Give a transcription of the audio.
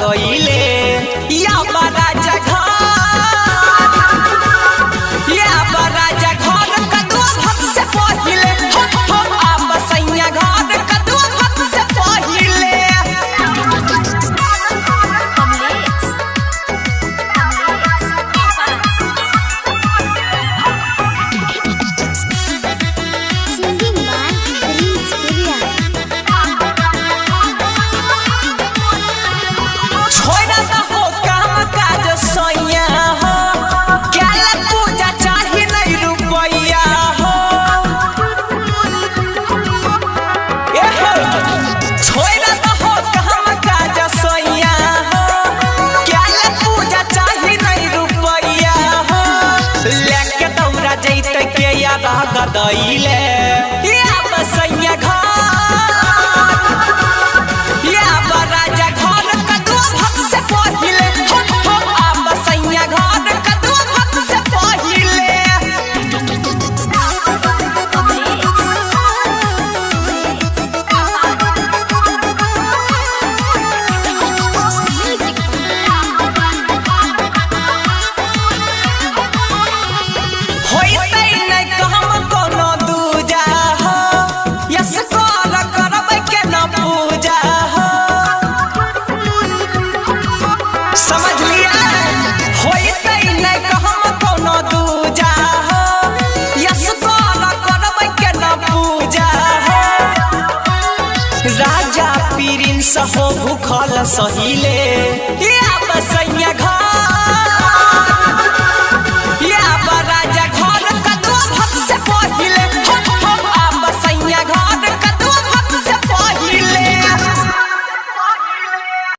गईले। या राजा घर, या राजा घर कदुआ भात से पहिले हो हो आब सैया घर कदुआ भात से पहिले। Kamlesh, Singing by Prince Priya. छोड़ा त हो काम काज सैया हो, क्याला पूजा चाही नहीं रुपैया हो। ए हो, छोड़ा त हो काम काज सैया हो, क्याला पूजा चाही नहीं रुपैया हो। लेके दौड़ा जैते के याद गदैले या बसैया घर, या राजा घर कदुआ भात से पहिले हो हो आब सैया घर कदुआ भात से पहिले। होइतै नै काम कोनो दूजा हो, यस कर करबै के न पूजा हो। समझ लिया? होइतै नै काम कोनो दूजा हो, यस कर करबै के न पूजा हो। राजा प्रिंस हो भूखल सहिले।